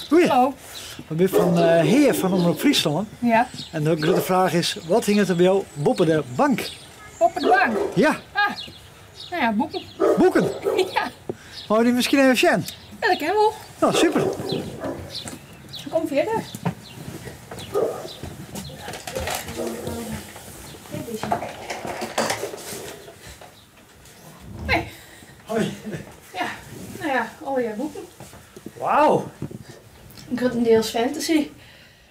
Goeie. Hallo. We binne fan Hea fan Omrop Fryslân. Ja. En de grutte fraach is, wat hinget der by jo boppe de bank? Boppe de bank? Ja. Ah, nou ja, boeken. Boeken? Ja. Meie we dy miskien even sjen? Ja, dat kin wol. No, super. Kom fierder. Hoi. Hoi. Ja, nou ja, allegear boeken. Wauw. Gruttendeels fantasy.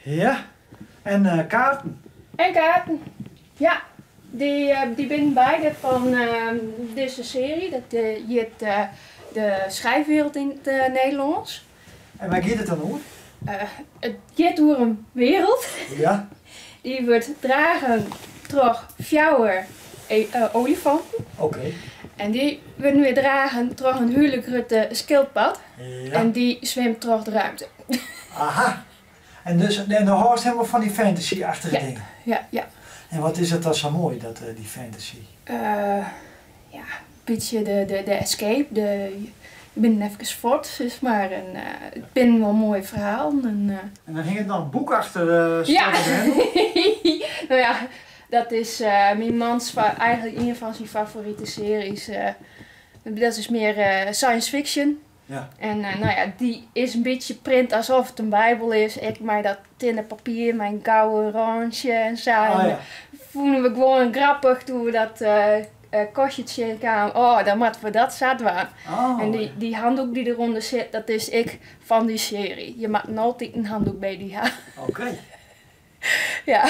Ja, en eh, kaarten. En kaarten, ja. Dy, eh, dy binne beide fan eh, dizze searje. Dat hjit De Schrijfwereld yn it Nederlânsk. En wêr giet it dan oer? It giet oer in wereld. Ja. Dy wurdt dragen troch fjouwer olifanten. Oké. En dy wurden weer dragen troch in hiele grutte skildpad. Ja. En dy swimt troch de ruimte. Aha. En dus, en do hâldst helemaal fan dy fantasy-achtige Ja. dingen? Ja, ja. En wat is it dan sa moai, dat, dy fantasy? Ja, in bytsje de escape, de, je binne efkes fuort, sis mar. En it binne wol moaie ferhalen. En, En dan hinget noch in boek achter de Ja. grendel. No ja, dat is myn mans eigentlik ien fan syn favorite searjes. Dat is mear science fiction. Ja. En no ja, dy is in bytsje print alsof it in bijbel is. Ek mei dat tinne papier, mei in gouden rântsje en sa. Oh, En ja. fûnen we gewoan grappich doe't we dat kastje tsjinkamen. Oh, dan moatte we dat sa dwaan. Oh, En dy handdoek dy't derûnder sit, dat is ek fan dy searje. Je moatte altyd in handdoek by dy ha. Oké. Ja.